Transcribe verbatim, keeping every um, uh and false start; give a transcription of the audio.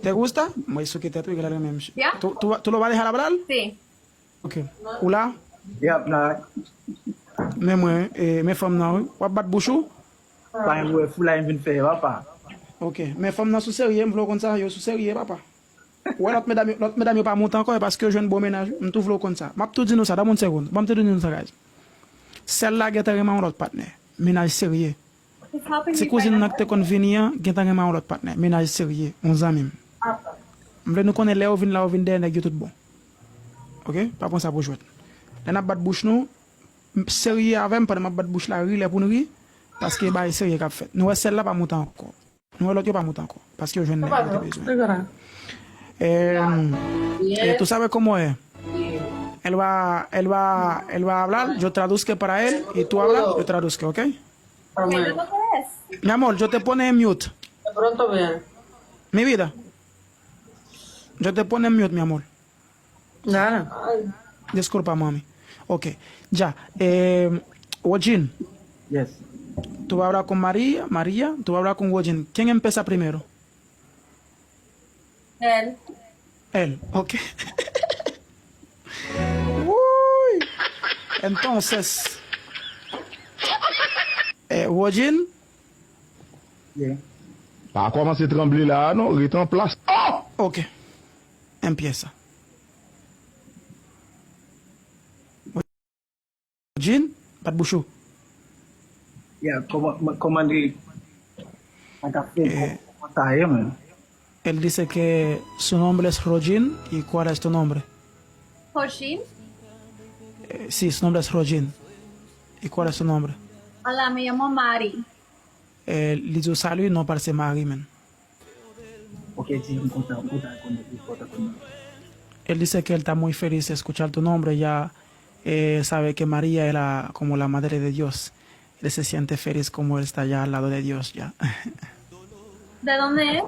¿Te gusta? Mwen souke tèt ou, egal renmen misye. Yeah. Tú, tú, tú lo vas a dejar hablar? Sí. Ok. Ou la? Yap, la. Men mwen, e, men fanm nan, wi. W ap bat bouch ou? Pa gen wè fou la m vin fè, papa. Ok. Men fanm nan sou serye, m vle w konn sa, yo sou serye, papa. Ou wè lòt medam, yo- lòt medam yo pa monte ankò, e paske yo jwenn bon mennaj, wi. M tou vle w konn sa. M ap tou di nou sa, dan moun segonn. Ban m tou di nou sa, guys. Sèl la gentan renmen yon lòt patnè. Mennaj serye. Ti kouzin nan ki te konn vini an, gentan renmen yon lòt patnè. Mennaj serye, yon zanmi m. M vle nou konnen lè yo vin la, yo vin dèyè nèg yo tout bon. Ok? Pa pran sa pou jwèt. Lè n ap bat bouch nou, m- serye avè m pandan m ap bat bouch la, ri lè pou n ri, paske bagay serye k ap fèt. Nou wè sèl la pa monte ankò. Nou wè lòt yo pa monte ankò, paske yo jwenn nèg yo te bezwen. Eh, eh, tú sabes cómo es. Él va, él va, él va a hablar, yo traduzco para él, y tú hablas, yo traduzco, ¿ok? Pero no puedes. Mi amor, yo te pone en mute. De pronto bien. Mi vida. Yo te pone en mute, mi amor. Nada. Disculpa, mami. Ok, ya. Eh, Wojin, Yes. tú vas a hablar con María, María, tú vas a hablar con Wojin. ¿Quién empieza primero? Él. Él, ok. Uy. Entonces, eh, Wojin, Yeah. Pa kòmanse tranble la a non, rete an plas. Oh! Ok. Empieza. Wojin, bat bouch ou. Yeah, kòman, kòman li. Sa ka fè Eh. Kòman sa ye, man? Él dice que su nombre es Rojin y cuál es tu nombre. Hoshin. Eh, sí, su nombre es Rojin. ¿Y cuál es tu nombre? Hola, me llamo Mari. Eh, li di w salut, non pa l se Marie, man. Ok, di m kontan, m kontan konnen, m kontan konnen. Él dice que él está muy feliz de escuchar tu nombre, ya eh, sabe que María es la, como la madre de Dios. Él se siente feliz como él está ya al lado de Dios ya. ¿De dónde es?